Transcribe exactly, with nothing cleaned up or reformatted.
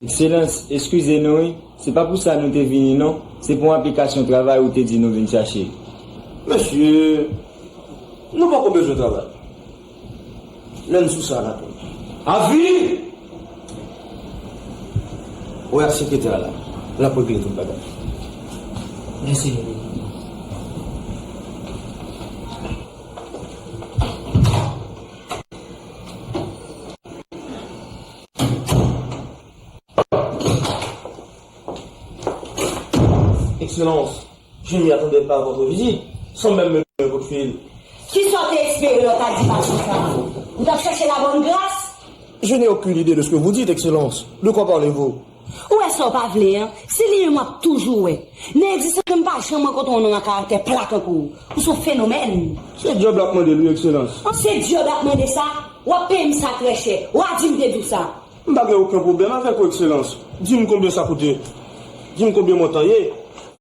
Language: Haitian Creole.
Ekselans, eskize nou wi, se pa pou sa nou te vini non, se pou yon aplikasyon travay ou te di nou vin chache. Mesye, nou poko bezwen travay. Lè n sou sa n ap wè. Avi! Ou wè ak sekretè a la, l ap regle tout bagay. Mèsi, Lili. Excellence, je m'y attendais pas à votre visite, sans même me donner un coup de fil. Kisa w te espere lè w ta di patron sa a? Ou t ap chèche la bonne grâce? Je n'ai aucune idée de ce que vous dites, Excellence. De quoi parlez-vous? Ou wè sa w pa vle an? Se li menm w ap toujou wè. Nan egzistans mwen m pa janm rankontre yon nonm a karaktè pla tankou w. Ou se yon fenomèn. Se djòb la k mande l wi, Excellence. An, se djòb la k mande sa? W ap peye m sa trè chè. W a di m te di w sa. M pa gen okenn pwoblèm avèk ou, Excellence. Di m konbyen sa koute. Di m konbyen montan ye.